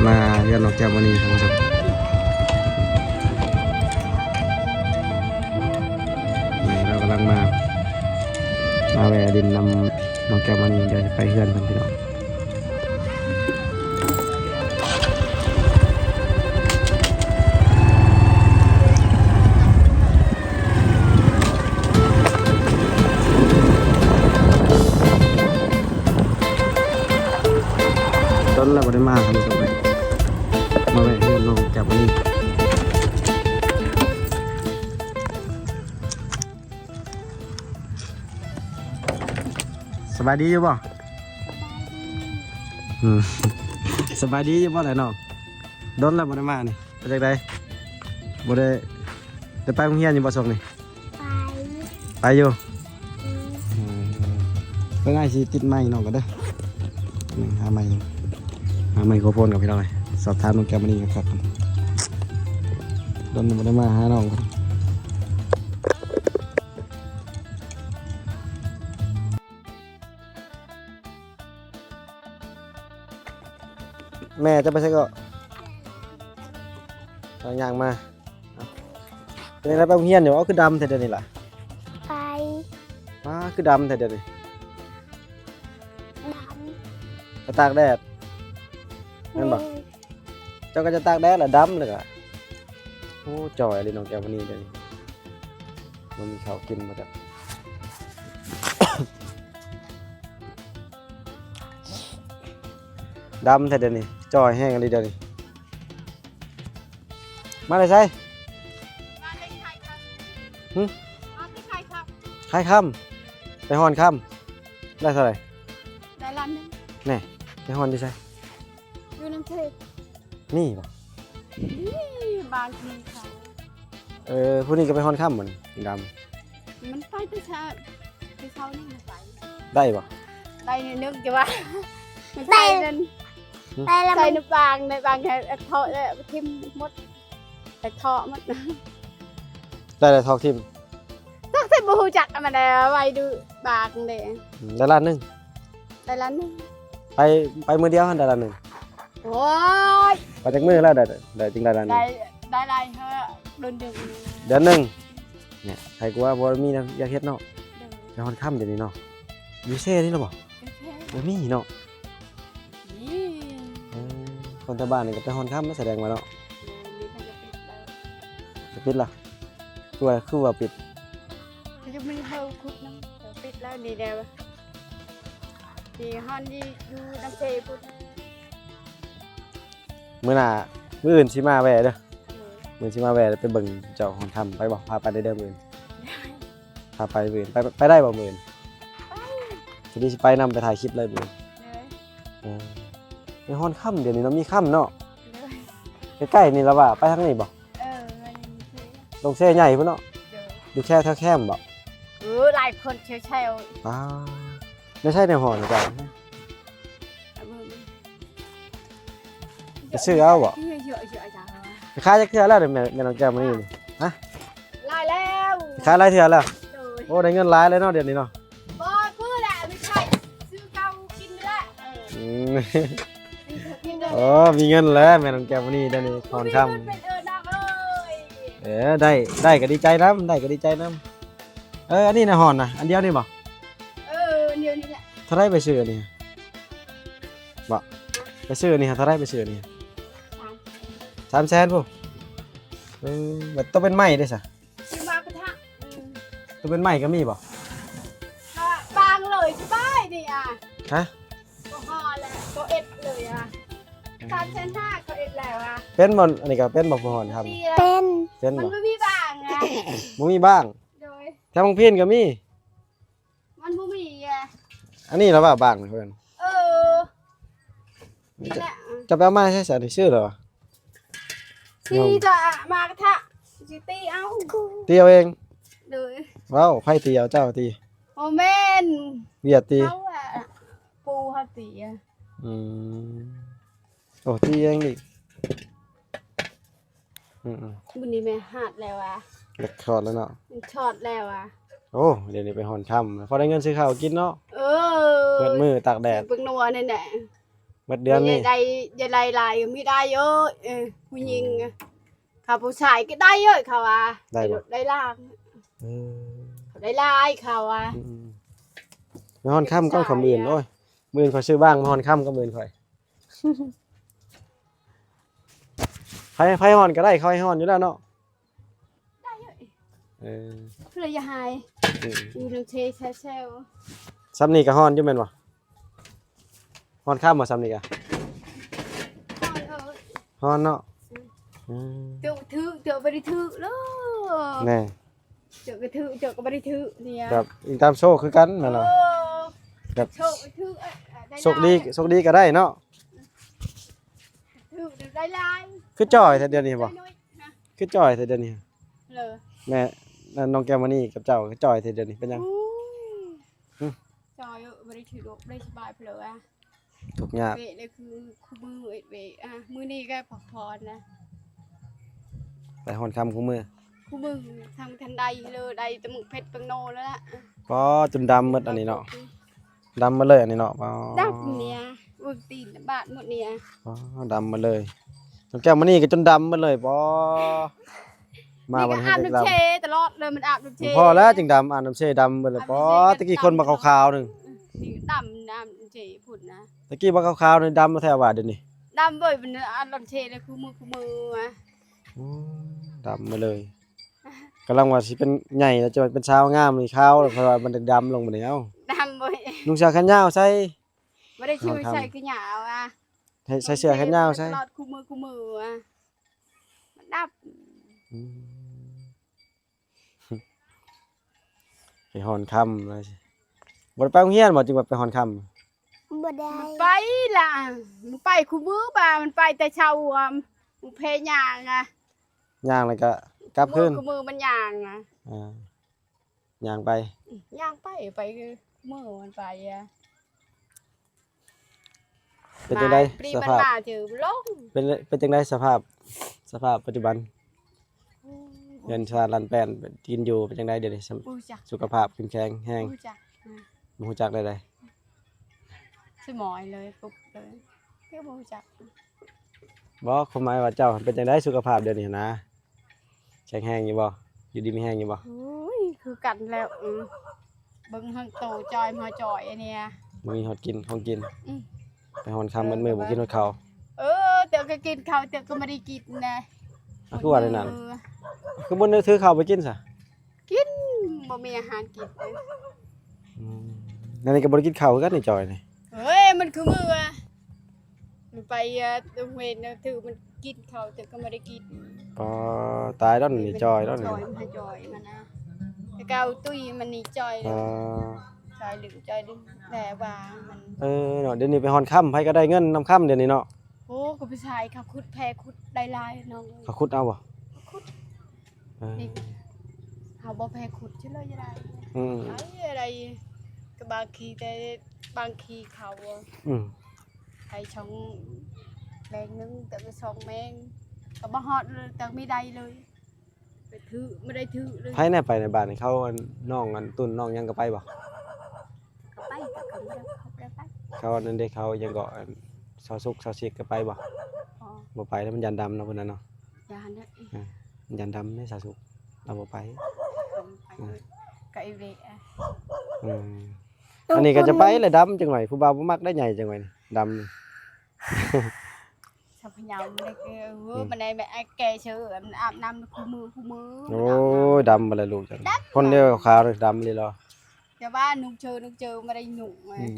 ມາເຮືອນນ້ອງແກ້ວມະນີ ທ່ານຜູ້ຊົມ ນີ້ເຮົາກຳລັງມາ ມາແວ່ຫຼິ້ນນຳນ້ອງແກ້ວມະນີ ດຽວຊິໄປເຮືອນເພິ່ນ ພີ່ນ້ອງ. ດົນແລ້ວບໍ່ໄດ້ມາ ທ່ານຜູ້ຊົມເອີຍ ມາແວ່ເຮືອນນ້ອງແກ້ວມະນີ. ສະບາຍດີຢູ່ບໍ່? ສະບາຍດີ. ອືມ ສະບາຍດີຢູ່ບໍ່ແຫຼະນ້ອງ? ດົນແລ້ວບໍ່ໄດ້ມານີ້ ເປັນຈັ່ງໃດ? ບໍ່ໄດ້ ໄດ້ໄປໂຮງຮຽນຢູ່ບໍ່ຊ່ວງນີ້? ໄປ ໄປຢູ່. ອືມ ອືມ ເບິ່ງອ້າຍຊິຕິດໄມນ້ອງກ່ອນເດີ ນີ້ ຫາໄມ ຫາໄມໂຄຣໂຟນກ່ອນ ພີ່ນ້ອງເອີຍ ສອບຖາມນ້ອງແກ້ວມະນີຄັກໆ ດົນບໍ່ໄດ້ມາຫານ້ອງ. ແມ່ຈະໄປໃສເກາະ? ເອົາຍ່າງມາ. ເປັນຈັ່ງໃດ ໄປໂຮງຮຽນຢູ່ບໍ່? ຄືດຳແທ້ດຽວນີ້ລະ? ໄປ. ປ້າ ຄືດຳແທ້ດຽວນີ້? ດຳ. ໄປຕາກແດດ ແມ່ນບໍ່? ແມ່ນ. ເຈົ້າກໍຈະຕາກແດດລະ ດຳແລ້ວກະ. ໂອ້ ຈ່ອຍອີ່ຫຼີນ້ອງແກ້ວມະນີດຽວນີ້ ບໍ່ມີເຂົ້າກິນບໍ່ຈັກ. ດຳແທ້ດຽວນີ້ ຈ່ອຍແຮງອີ່ຫຼີດຽວນີ້. ມາແຕ່ໃສ? ມາແຕ່ຄ້າຍຄຳ. ຫຶ? ມາແຕ່ຄ້າຍຄຳ. ຄ້າຍຄຳ ໄປຮ່ອນຄຳ ໄດ້ເທົ່າໃດ? ໄດ້ລ້ານໜຶ່ງ. ແນ່ ໄປຮ່ອນຢູ່ໃສ? ຢູ່ນຳເທດ. ມີບໍ່? ມີ ບາງທີເຂົາ. ເອີ ຜູ້ນີ້ກໍໄປຮ່ອນຄຳບໍ່ນີ້? ດຳ ມັນໄປແຕ່ເຊົ້າ ແຕ່ເຊົ້ານີ້ມັນໄປ. ໄດ້ບໍ່? ໄດ້ໜ້ອຍໜຶ່ງ ຈະວ່າ ມັນໄປນັ້ນ ໄດ້ແລ້ວ ໃສ່ ມັນ ໃນບາງ ໃນບາງ ໃຫ້ເທາະແລ້ວຖິ້ມໝົດ ໃຫ້ເທາະໝົດ. ໄດ້ແລ້ວເທາະຖິ້ມ ເທາະຖິ້ມ ບໍ່ຮູ້ຈັກ ອັນນັ້ນແຫຼະ ໄວ້ດູບາງເດ້. ອືມ ໄດ້ລ້ານໜຶ່ງ. ໄດ້ລ້ານໜຶ່ງ. ໄປ ໄປມື້ດຽວຫັ້ນໄດ້ລ້ານໜຶ່ງ. ໂອ້ຍ ໄປຈັກມື້ແລ້ວໄດ້ ໄດ້ຈຶ່ງໄດ້ລ້ານໜຶ່ງ? ໄດ້ ໄດ້ຫຼາຍເທື່ອ ເດືອນໜຶ່ງ. ເດືອນໜຶ່ງ. ແນ່ ໃຜກວ່າບໍ່ມີແນວຢາກເຮັດເນາະ. ໂດຍ. ໄປຮອດຄ່ຳດຽວນີ້ເນາະ. ຢູ່ເຊນີ້ລະບໍ່? ຢູ່ເຊ ບໍ່ມີເນາະ. ມີ. ເອີ ຄົນແຖວບ້ານນີ້ກໍໄປຮອດຄ່ຳ ສະແດງວ່າເນາະ. ໂດຍ ມີເພິ່ນກໍປິດແລ້ວ. ກໍປິດລະ? ຄືວ່າ ຄືວ່າປິດ? ກໍຍັງບໍ່ໄດ້ເຮົາຂຸດນຳ ກໍປິດແລ້ວ. ນີ້ແຫຼະ ທີ່ຮ້ານຢູ່ ຢູ່ນຳເຊພຸ້ນ. ມື້ໜ້າ ມື້ອື່ນຊິມາແວ່ເດີ. ໂດຍ. ມື້ອື່ນຊິມາແວ່ໄປເບິ່ງເຈົ້າຮອດຄ່ຳ ໄປບໍ່? ພາໄປໄດ້ເດີມື້ອື່ນ. ໄດ້. ພາໄປມື້ອື່ນ ໄປ ໄປໄດ້ບໍ່ມື້ອື່ນ? ໄດ້. ຊິໄດ້ ຊິໄປນຳ ໄປຖ່າຍຄລິບເລີຍມື້ອື່ນ. ໂດຍ. ເອີ ໄປຮອດຄ່ຳ ດຽວນີ້ເນາະ ມີຄ່ຳເນາະ. ໂດຍ. ໃກ້ໆນີ້ລະວ່າ ໄປທາງນີ້ບໍ່? ເອີ ລົງເຊໃຫຍ່ພຸ້ນເນາະ. ໂດຍ. ຢູ່ແຖວ ແຖວແຄມບໍ່? ເອີ ຫຼາຍຄົນແຖວ ແຖວ. ອ້າ ແນວໃຊ້ແນວຮອດນະເຈົ້າ. ໄປຊື້ເອົາບໍ່? ເຍອະໆ ອາຈານ. ໄປຂາຍຈັກເທື່ອແລ້ວແມ່ ແມ່ນ້ອງແກ້ວມະນີນີ້? ຮະ? ຫຼາຍແລ້ວ. ໄປຂາຍຫຼາຍເທື່ອແລ້ວ? ໂດຍ. ໂອ້ ໄດ້ເງິນຫຼາຍເລີຍເນາະ ດຽວນີ້ເນາະ. ບໍ່ ຄືແຫຼະ ໄປຂາຍ ຊື້ເຂົ້າກິນນີ້ແຫຼະ. ເອີ ອືມ ຊື້ເຂົ້າກິນເດີ. ໂອ້ ມີເງິນແລ້ວແມ່ນ້ອງແກ້ວມະນີ ດຽວນີ້ ຮອດຄ່ຳ. ເອີ ໄດ້ ໄດ້ກໍດີໃຈນຳ ໄດ້ກໍດີໃຈນຳ. ເອີ ອັນນີ້ນະ ຮອດນະ ອັນດຽວນີ້ບໍ່? ເອີ ອັນດຽວນີ້ແຫຼະ. ເທົ່າໃດໄປຊື້ອັນນີ້? ບໍ່ ໄປຊື້ອັນນີ້ເທົ່າໃດ? ໄປຊື້ອັນນີ້ ສາມແສນ ສາມແສນພຸ້ນ. ເອີ ບັດໂຕເປັນໄມ້ເດ້ຊະ? ຊິມາກະທະ. ອືມ ໂຕເປັນໄມ້ກໍມີບໍ່? ກະບາງເລີຍ ສະບາຍດີອະ. ຮະ? ບໍ່ຮອດແລ້ວ ບໍ່ເອັດເລີຍອະ. ສາມແສນຫ້າ ກໍເອັດແລ້ວອະ. ເປັນບໍ່? ອັນນີ້ກໍເປັນບໍ່? ຜູ້ຮອນທຳ ເປັນ. ເປັນບໍ່? ມັນບໍ່ມີບາງອະ. ບໍ່ມີບາງ. ໂດຍ. ແຖວບັງພີນກໍມີ. ມັນບໍ່ມີແຫຼະ. ອັນນີ້ລະວ່າບາງເພິ່ນ. ເອີ ນີ້ແຫຼະ. ຈະ ຈະໄປເອົາມາໃສຊະ? ນີ້ຊື້ລະວ່າ ຊິຈະມາກະທະ ຊິຕີເອົາ. ຕີເອົາເອງ? ໂດຍ. ເວົ້າ ໃຜຕີເອົາ? ເຈົ້າຕີ? ບໍ່ແມ່ນ ວຽດຕີ? ເຂົາອະ ປູເຮົາຕີອະ. ອືມ ໂອ້ ຕີເອງອີກ. ອືມໆ ມື້ນີ້ແມ່ຮອດແລ້ວອະ. ຢາກຖອດແລ້ວເນາະ. ຖອດແລ້ວອະ. ໂອ້ ດຽວນີ້ໄປຮອດຄ່ຳ ພໍໄດ້ເງິນຊື້ເຂົ້າກິນເນາະ. ເອີ ເປີດມື້ຕາກແດດ ເບິ່ງໜັວແນ່ໆ. ໝົດເດືອນນີ້ ຢ່າໄດ້ ຢ່າໄດ້ຫຼາຍກໍມີໄດ້ເອີຍ. ເອີ ຜູ້ຍິງ ອືມ ເຂົາຜູ້ຊາຍກໍໄດ້ເອີຍ ເຂົາວ່າ ໄດ້ບໍ່? ໄດ້ຫຼາຍ ເອີ ເຂົາໄດ້ຫຼາຍ ເຂົາວ່າ. ອືມໆ ໄປຮ້ອນຄຳກ່ອນ ເປັນສາຍ ຂອງມື້ອື່ນ ເອີ ໂອ້ຍ ມື້ອື່ນຂ້ອຍຊື້ບາງມາຮ້ອນຄຳກັບມື້ອື່ນຂ້ອຍ. ໃຜ ໃຜຮ້ອນກໍໄດ້ ເຂົາໃຫ້ຮ້ອນຢູ່ແລ້ວເນາະ. ໄດ້ເອີຍ ເອີ ເພື່ອຢ່າຫາຍ ອືມ ຢູ່ນຳເຊແຊວໆ. ສ່ຳນີ້ກໍຮ້ອນຢູ່ແມ່ນບໍ່? ຮ້ອນຄຳບໍ່ສ່ຳນີ້ກະ? ຮ້ອນເອີຍ ຮ້ອນເນາະ. ອືມ ອືມ ເຈົ້າຖືກ ເຈົ້າບໍ່ໄດ້ຖືກເລີຍ ແນ່ ເຈົ້າກໍຖືກ ເຈົ້າກໍບໍ່ໄດ້ຖືກນີ້ ແບບອີງຕາມໂຊກຄືກັນຫັ້ນນະ. ໂອ້ ແບບໂຊກຖືກ ເອີຍ ໄດ້ຫຼາຍ ໂຊກດີ ໂຊກດີກໍໄດ້ເນາະ. ຖືກໄດ້ຫຼາຍ ຄືຈ່ອຍແທ້ດຽວນີ້ບໍ? ນ້ອຍໆ ນະ ຄືຈ່ອຍແທ້ດຽວນີ້ ເລີ ແມ່ ນັ້ນ ນ້ອງແກ້ວມະນີກັບເຈົ້າຄືຈ່ອຍແທ້ດຽວນີ້ ເປັນຫຍັງ? ໂອ້ຍ ຫຶ ຈ່ອຍເອີຍ ບໍ່ໄດ້ຖືກ ບໍ່ໄດ້ສະບາຍເລີຍ ທຸກຍາກ ເວະເລີຍ ຄືຄູ່ມື້ເວະ ອາ ມື້ນີ້ກໍພັກຜ່ອນນະ ໄປຮ້ອນຄຳຄູ່ມື້ ຄູ່ມື້ ທັງທັນໄດ້ເລີຍ ໄດ້ແຕ່ໝາກເຜັດແປ້ງໂນແລ້ວລະ. ປໍ ຈົນດຳໝົດອັນນີ້ເນາະ ດຳໝົດເລີຍອັນນີ້ເນາະ. ປໍ ດຳເນຍ ເບິ່ງຕີນບາດໝົດເນຍ ປໍ ດຳໝົດເລີຍ. ນ້ອງແກ້ວມະນີກໍຈົນດຳໝົດເລີຍ ປໍ ມາວັນ ນີ້ກໍອາບນ້ຳເຊຕະຫຼອດເລີຍ ມັນອາບນ້ຳເຊ ພໍແລ້ວຈຶ່ງດຳ ອາບນ້ຳເຊດຳເບິດເລີຍ. ອາບນ້ຳເຊ ປໍ ຕະກີ້ຄົນບັກຂາວໆໜຶ່ງ ອືມ ນີ້ດຳ ອາບນ້ຳເຊພຸ້ນນະ ຕະກີ້ບັກຂາວໆນີ້ດຳແທ້ວ່າດຽວນີ້ ດຳເວີຍ ມັນອາບນ້ຳເຊແລ້ວຄູ່ມື້ຄູ່ມື້ອະ. ໂອ້ ດຳມາເລີຍ ກຳລັງວ່າຊິເປັນໃຫຍ່ແລ້ວ ຈະເປັນສາວງາມນີ້ຂາວ ເພາະວ່າມັນດຳລົງບາດນີ້. ເອົ້າ ດຳເວີຍ ນຸ່ງເສື້ອແຂນຍາວໃສ່ ບໍ່ໄດ້ຊື່ໃສ່ແຂນຍາວອະ ໃສ່ເສື້ອແຂນຍາວໃສ່ ຕະຫຼອດຄູ່ມື້ຄູ່ມື້ອະ ມັນດຳ. ອືມ ໄປຮ້ອນຄຳ ບໍ່ໄດ້ໄປໂຮງຮຽນບໍ່ ຈຶ່ງວ່າໄປຮ້ອນຄຳ? ບໍ່ໄດ້ ມັນໄປລະ ມັນໄປຄູ່ມື້ບາ ມັນໄປແຕ່ເຊົ້າອະ ມັນແພຍ່າງອະ ຍ່າງແລ້ວກໍກັບຄືນ ຄູ່ມື້ມັນຍ່າງອະ. ອ່າ ຍ່າງໄປ ຍ່າງໄປ ໄປມື້ມັນໄປອະ. ເປັນຈັ່ງໃດສະພາບ ເປັນ ເປັນຈັ່ງໃດສະພາບ ສະພາບປັດຈຸບັນ? ໂອ້ຍ ເຮືອນຊານລານແປ້ນ ກິນຢູ່ເປັນຈັ່ງໃດດຽວນີ້? ສະ ບໍ່ຮູ້ຈັກ ສຸຂະພາບເຂັ້ມແຂງແຮງ ບໍ່ຮູ້ຈັກ ອືມ ບໍ່ຮູ້ຈັກແນວໃດ? ສະໝອຍເລີຍ ປຸບເລີຍ ຄືບໍ່ຮູ້ຈັກ. ບໍ່ ຄວາມໝາຍວ່າເຈົ້າເປັນຈັ່ງໃດສຸຂະພາບດຽວນີ້ຫັ້ນນະ? ແຂງແຮງຢູ່ບໍ່? ຢູ່ດີມີແຮງຢູ່ບໍ່? ໂອ້ຍ ຄືກັນແລ້ວ ອື ເບິ່ງເບິ່ງໂຕຈ່ອຍ ມາຈ່ອຍອັນເນີ້ຍ ບໍ່ມີຮອດກິນຂອງກິນ ອື ໄປຮອດຄ່ຳໝົດມື້ ເອີ ບໍ່ກິນຮອດເຂົ້າ. ເອີ ເທື່ອກໍກິນເຂົ້າ ເທື່ອກໍບໍ່ໄດ້ກິນນະ. ອາ ຄືວ່າແນວນັ້ນ ເອີ ຄືບໍ່ໄດ້ຖືເຂົ້າໄປກິນຊະ? ກິນ ບໍ່ມີອາຫານກິນເລີຍ. ອືມ ອັນນີ້ກໍບໍ່ໄດ້ກິນເຂົ້າຄືກັນນີ້ ຈ່ອຍນີ້. ເອີຍ ມັນຄືມື້ວ່າ ມັນໄປ ເອີ ໂຮງຮຽນນະ ຖືມັນກິນເຂົ້າ ແຕ່ກໍບໍ່ໄດ້ກິນ. ອໍ ຕາຍແລ້ວນີ້ ຈ່ອຍແລ້ວນີ້ ຈ່ອຍ ມັນຫາຈ່ອຍມັນນະ ແຕ່ເກົ່າຕຸ້ຍມັນນີ້ຈ່ອຍ. ອໍ ຈ່ອຍດຶງ ຈ່ອຍດຶງ ແຕ່ວ່າມັນ ເອີ ເນາະ ດຽວນີ້ໄປຮອດຄ່ຳ ໃຜກໍໄດ້ເງິນນຳຄ່ຳດຽວນີ້ເນາະ. ໂອ້ ກໍໄປໃສ່ ເຂົາຂຸດແພຂຸດໄດ້ຫຼາຍນ້ອງເອີຍ. ເຂົາຂຸດເອົາບໍ່? ຂຸດ ເອີ ນີ້ ເຮົາບໍ່ແພຂຸດຊື່ເລີຍ ຢ່າໄດ້ ອືມ ໄດ້ ໄດ້ ກໍບາງທີ ແຕ່ບາງທີເຂົາ ອືມ ໃຫ້ຊ່ອງແມງໜຶ່ງ ແຕ່ວ່າຊ່ອງແມງ ກໍບໍ່ຮອດເລີຍ ແຕ່ມີໄດ້ເລີຍ ໄປຖື ບໍ່ໄດ້ຖືເລີຍ. ໃຜແດ່ໄປໃນບ້ານນີ້ ເຂົາ ອັນ ນ້ອງ ອັນ ຕຸ້ນ ນ້ອງຫຍັງກໍໄປບໍ່? ກໍໄປ ກໍ ກໍບໍ່ໄດ້ ເຂົາບໍ່ໄດ້ໄປ. ເຂົາອັນນັ້ນເດ້ ເຂົາຫຍັງເກາະ ອັນ ຊາວສຸກ ຊາວສິກກໍໄປບໍ່? ບໍ່ ບໍ່ໄປແລ້ວ ມັນຢ້ານດຳເນາະ ເພິ່ນນະເນາະ. ຢ້ານເດ້ ອ່າ ຢ້ານດຳເດ້ ຊາວສຸກ ລາວບໍ່ໄປ ບໍ່ໄປ ອ່າ ເລີຍ ກໍອີເວະ ອືມ ອັນນີ້ກໍຈະໄປແຫຼະ ດຳຈັກໜ້ອຍ ຜູ້ບ່າວບໍ່ມັກໄດ້ໃຫຍ່ຈັກໜ້ອຍ ດຳ. ສະພະຍາວມັນໄດ້ ເອີ ອືມ ມັນໄດ້ແບບ ແກ່ເຊີ ມັນອາບນ້ຳຄູ່ມື້ຄູ່ມື້. ໂອ້ຍ ມັນອາບນ້ຳ ດຳບໍ່ລະລູກເຈົ້າ ດຳ ຄົນດຽວຂາວໆ ດຳອີ່ຫຼີ. ແຕ່ວ່ານຸ່ງເຊີ ນຸ່ງເຊີບໍ່ໄດ້ນຸ່ງ ອືມ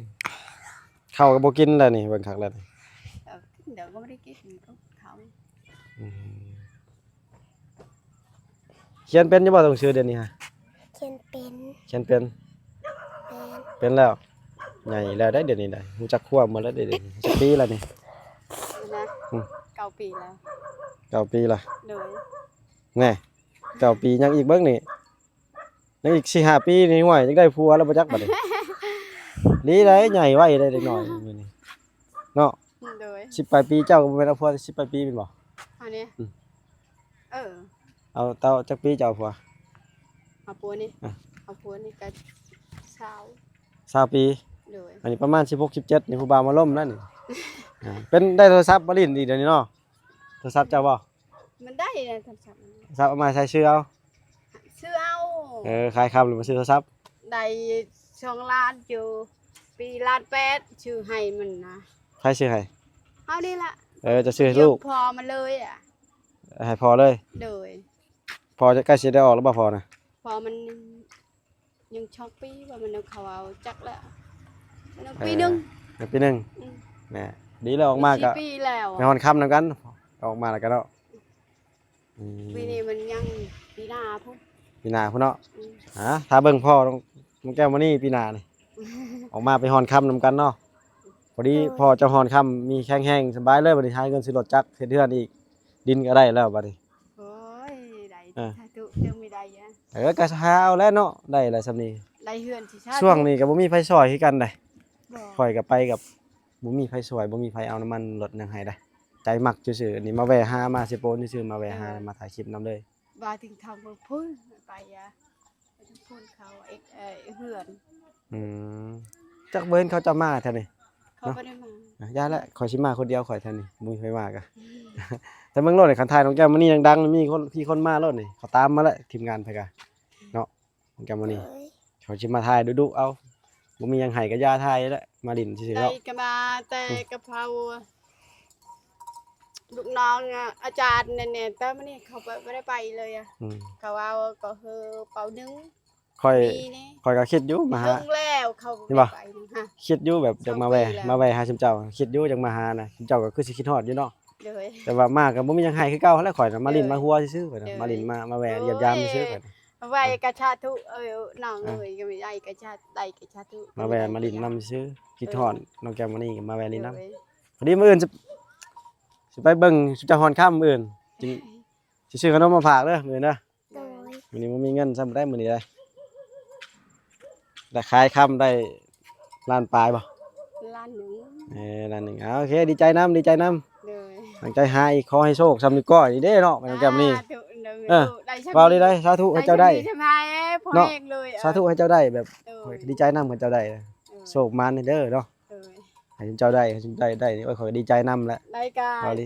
ເຂົ້າກໍບໍ່ກິນແລ້ວນີ້ ເບິ່ງຄັກແລ້ວນີ້ ເອີ ດຽວກໍບໍ່ໄດ້ກິນເຂົ້າ. ອືມ ຂຽນເປັນຢູ່ບໍ່ ຕົວໜັງສືດຽວນີ້ຮະ? ຂຽນເປັນ ຂຽນເປັນ ເປັນ ເປັນແລ້ວ ໃຫຍ່ແລ້ວໄດ໋ ດຽວນີ້ໄດ໋ ຮູ້ຈັກຄວາມໝົດແລ້ວເດ ຈັກປີລະນີ້? ນີ້ນະ ອືມ ເກົ້າປີແລ້ວ ເກົ້າປີລະ ໂດຍ ແນ່ ເກົ້າປີ ຍັງອີກເບິ່ງນີ້ ຍັງອີກສີ່ຫ້າປີນີ້ ຫ້ວຍ ຢາກໄດ້ຜົວແລ້ວບໍ່ຈັກບັດນີ້. ດີໄດ໋ ໃຫຍ່ໄວໄດ໋ ເດັກນ້ອຍມື້ນີ້ເນາະ. ໂດຍ ສິບປາຍປີ ເຈົ້າກໍບໍ່ແມ່ນເອົາຜົວສິບປາຍປີແມ່ນບໍ່? ອັນນີ້ ອືມ ເອີ ເອົາເຕົ້າຈັກປີເຈົ້າເອົາຜົວ? ເອົາຜົວນີ້ ອ່ະ ເອົາຜົວນີ້ກໍຊາວ ຊາວປີ ໂດຍ ອັນນີ້ປະມານສິບຫົກ ສິບເຈັດນີ້ ຜູ້ບ່າວມາລົມແລ້ວນີ້. ອ່າ ເປັນໄດ້ໂທລະສັບມາຫຼິ້ນອີກດຽວນີ້ເນາະ. ໂທລະສັບເຈົ້າບໍ່? ມັນໄດ້ນະໂທລະສັບ ໂທລະສັບເອົາມາໃຊ້ຊື້ເອົາ. ຊື້ເອົາ. ເອີ ຂາຍຄຳຫຼືມາຊື້ໂທລະສັບ? ໄດ້ສອງລ້ານຢູ່ ປີລ້ານແປດ ຊື້ໃຫ້ມັນນະ. ໃຜຊື້ໃຫ້? ເຮົານີ້ລະ. ເອີ ເຈົ້າຊື້ໃຫ້ລູກ? ພໍ່ມັນເລີຍອະ. ໃຫ້ພໍ່ເລີຍ? ໂດຍ. ພໍ່ຈະໃກ້ຊິໄດ້ອອກແລ້ວບໍ່ພໍ່ນະ? ພໍ່ມັນ ຍັງສອງປີວ່າມັນເອົາເຂົາເອົາຈັກແລ້ວ ມັນເອົາ ເອີ ປີໜຶ່ງ ເອີ ປີໜຶ່ງ. ອືມ ແໝ່ ດີແລ້ວອອກມາກໍ ສີ່ປີແລ້ວ ໄປຮອນຄຳນຳກັນ ອອກມາແລ້ວກໍເນາະ. ອືມ ປີນີ້ມັນຍັງ ປີໜ້າພຸ້ນ ປີໜ້າພຸ້ນເນາະ. ອືມ ຫາ ຖ້າເບິ່ງພໍ່ນ້ອງ ນ້ອງແກ້ວມະນີປີໜ້ານີ້ ອອກມາໄປຮອນຄຳນຳກັນເນາະ. ພໍດີ ໂດຍ ພໍ່ເຈົ້າຮອນຄຳມີແຂງແຮງສະບາຍເລີຍ ບັດນີ້ຫາເງິນຊື້ລົດຈັກເຮັດເຮືອນອີກ ດິນກໍໄດ້ແລ້ວບັດນີ້. ໂອ້ຍ ໄດ້ ເອີ ສາທຸ ເຈົ້າມີໄດ້ຫຍັງ? ເອີ ກໍຫາເອົາແຫຼະເນາະ ໄດ້ແຫຼະສ່ຳນີ້ ໄດ້ເຮືອນຊິຊາ ຊ່ວງນີ້ກໍບໍ່ມີໃຜຊ່ອຍຄືກັນໃດ໋. ບໍ່ ຂ້ອຍກໍໄປກັບ ບໍ່ມີໃຜຊ່ອຍ ບໍ່ມີໃຜເອົານ້ຳມັນລົດຫຍັງໃຫ້ໃດ໋. ໃຈມັກຊື່ໆ ນີ້ມາແວ່ຫາ ມາເຊໂປນຊື່ໆ ມາແວ່ຫາ ເອີ ມາຖ່າຍຄລິບນຳເລີຍ. ວ່າເຖິງທາງເມືອງພຸ້ນ ໄປອະ ໄປທາງພຸ້ນເຂົາເຮັດ ເອີ ເຮືອນ. ອືມ ຈັກບໍ່ເຫັນເຂົາເຈົ້າມາແຖວນີ້. ເຂົາ ເນາະ ບໍ່ໄດ້ມາ ອ່ະ ຢ່າແຫຼະ ຂ້ອຍຊິມາຄົນດຽວຂ້ອຍແຖວນີ້ ບໍ່ມີໃຜມາກະ. ແຕ່ເບິ່ງໂລດນີ້ ຄັນຖ່າຍນ້ອງແກ້ວມະນີດັງໆ ມີຄົນ ມີຄົນມາໂລດນີ້ ເຂົາຕາມມາແຫຼະ ທີມງານໃຜກະເນາະ. ນ້ອງແກ້ວມະນີ ໂດຍ ເຂົາຊິມາຖ່າຍດຸໆ ເອົາ ບໍ່ມີຫຍັງໃຫ້ກໍຢ່າຖ່າຍແຫຼະ ມາຫຼິ້ນຊື່ໆ ໄດ້ ເນາະ ກໍມາແຕ່ ອືມ ກັບເຮົາ ລູກນ້ອງອາຈານນັ້ນແຫຼະ ແຕ່ມື້ນີ້ເຂົາບໍ່ ບໍ່ໄດ້ໄປເລີຍອະ. ອືມ ເຂົາເວົ້າກໍຄືເປົາໜຶ່ງ ຂ້ອຍ ຂ້ອຍກໍຄິດຢູ່ມາຫາ ເຖິງແລ້ວເຂົາບໍ່ໄດ້ໄປນະ ຄິດຢູ່ແບບຢາກມາແວ່ ສອງປີແລ້ວ ມາແວ່ຫາຊຸມເຈົ້າ ຄິດຢູ່ຢາກມາຫານະ ຊຸມເຈົ້າກໍຄືຊິຄິດຮອດຢູ່ເນາະ. ໂດຍ ແຕ່ວ່າມາກໍບໍ່ມີຫຍັງໃຫ້ຄືເກົ່າຫັ້ນແຫຼະ ຂ້ອຍນະ ມາຫຼິ້ນ ໂດຍ ມາຫົວຊື່ໆ ຂ້ອຍນະ ໂດຍ ມາຫຼິ້ນ ມາ ມາແວ່ ໂດຍ ຢ້ຽມຢາມຊື່ໆ ຂ້ອຍນະ ໄວ້ກະສາທຸ ເອີ ນ້ອງເອີຍ ອ່ະ ກໍໄດ້ກະສາ ໄດ້ກະສາທຸ ມາແວ່ມາຫຼິ້ນນຳຊື່ໆ ຄິດຮອດ ເອີ ນ້ອງແກ້ວມະນີກໍມາແວ່ຫຼິ້ນນຳ. ໂດຍ ພໍດີມື້ອື່ນຊິ ຊິໄປເບິ່ງຊຸມເຈົ້າຮອນຄຳມື້ອື່ນ ຊິ ຊິຊື້ຂະໜົມມາຝາກເດີມື້ອື່ນເດີ. ໂດຍ ມື້ນີ້ບໍ່ມີເງິນຊ້ຳໄດ໋ມື້ນີ້ໄດ໋ ໄດ້ຂາຍຄຳໄດ້ລ້ານປາຍບໍ່? ລ້ານໜຶ່ງ ເອີ ລ້ານໜຶ່ງ. ເອົາ ໂອເຄ ດີໃຈນຳ ດີໃຈນຳ. ໂດຍ ຕັ້ງໃຈຫາອີກ ຂໍໃຫ້ໂຊກສ່ຳນິ້ວກ້ອຍນີ້ເດ້ເນາະ ນ້ອງແກ້ວມະນີ. ສາທຸ ໂດຍ ເອີ ໄດ້ສ່ຳ ເວົ້າດີໄດ໋ ສາທຸໃຫ້ເຈົ້າໄດ້ ໄດ້ສ່ຳນີ້ ສະບາຍ ພໍແຮງເລີຍ ເອີ ເນາະ ສາທຸໃຫ້ເຈົ້າໄດ້ແບບ ໂດຍ ດີໃຈນຳ ໃຫ້ເຈົ້າໄດ້ ໂດຍ ໂຊກໝານເດີເນາະ. ໂດຍ ໃຫ້ເຈົ້າໄດ້ ໃຫ້ເຈົ້າໄດ້ ໄດ້ ໂອ້ຍ ຂ້ອຍກໍດີໃຈນຳແຫຼະ ໄດ້ກະ ເວົ້າດີ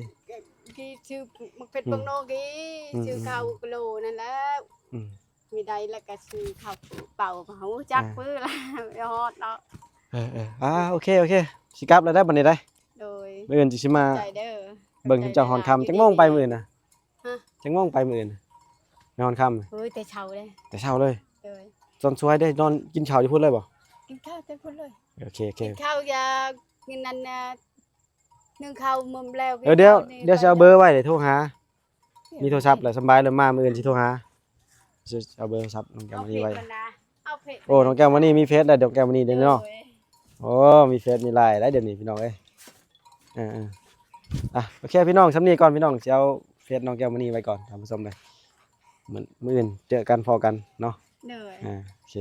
ທີ່ຊື້ໝາກເຜັດ ອືມ ບັກໂນກີ ອືມ ຊື້ເຂົ້າກິໂລນັ້ນແຫຼະ. ອືມ ມີໄດ້ແລ້ວກໍຊື້ເຂົ້າເປົາ ບໍ່ຮູ້ຈັກ ອ່າ ມື້ລະ ໄປຮອດເນາະ. ເອີໆ ອ່າ ໂອເຄ ໂອເຄ ຊິກັບແລ້ວໄດ໋ບັດນີ້ໄດ໋. ໂດຍ ມື້ອື່ນຊິ ຊິມາ ໃຈເດີ ເບິ່ງເຈົ້າຮອນຄຳ. ຈັກໂມງໄປມື້ອື່ນນະ? ຮະ? ຈັກໂມງໄປມື້ອື່ນນະ? ໄປຮອນຄຳ ໂອ້ຍ ແຕ່ເຊົ້າເດ້ ແຕ່ເຊົ້າເລີຍ. ໂດຍ ຕອນສວຍເດ້ ນອນກິນເຂົ້າຢູ່ພຸ້ນເລີຍບໍ່? ກິນເຂົ້າແຕ່ພຸ້ນເລີຍ. ໂອເຄ ໂອເຄ ກິນເຂົ້າ ຢາ ກິນນັ້ນນະ ໜຶ້ງເຂົ້າໝົດແລ້ວ. ເອີ ດຽວ ດຽວຊິເອົາເບີໄວ້ເດ້ໂທຫາ ມີໂທລະສັບແລ້ວ ສຳບາຍແລ້ວ ມາມື້ອື່ນຊິໂທຫາ ຊິເອົາເບີໂທລະສັບນ້ອງແກ້ວມະນີໄວ້. ໂອ້ ນ້ອງແກ້ວມະນີມີເຟສແລ້ວ ນ້ອງແກ້ວມະນີເດ້ເນາະ. ໂດຍ ໂອ້ ມີເຟສມີໄລນ໌ໄດ໋ດຽວນີ້ພີ່ນ້ອງເອີຍ. ເອີໆ ອ່ະ ໂອເຄພີ່ນ້ອງ ສ່ຳນີ້ກ່ອນພີ່ນ້ອງ ຊິເອົາເຟສນ້ອງແກ້ວມະນີໄວ້ກ່ອນທ່ານຜູ້ຊົມເດີ. ມື້ ມື້ອື່ນເຈີກັນພໍ້ກັນເນາະ. ໂດຍ ອ່າ ໂອເຄ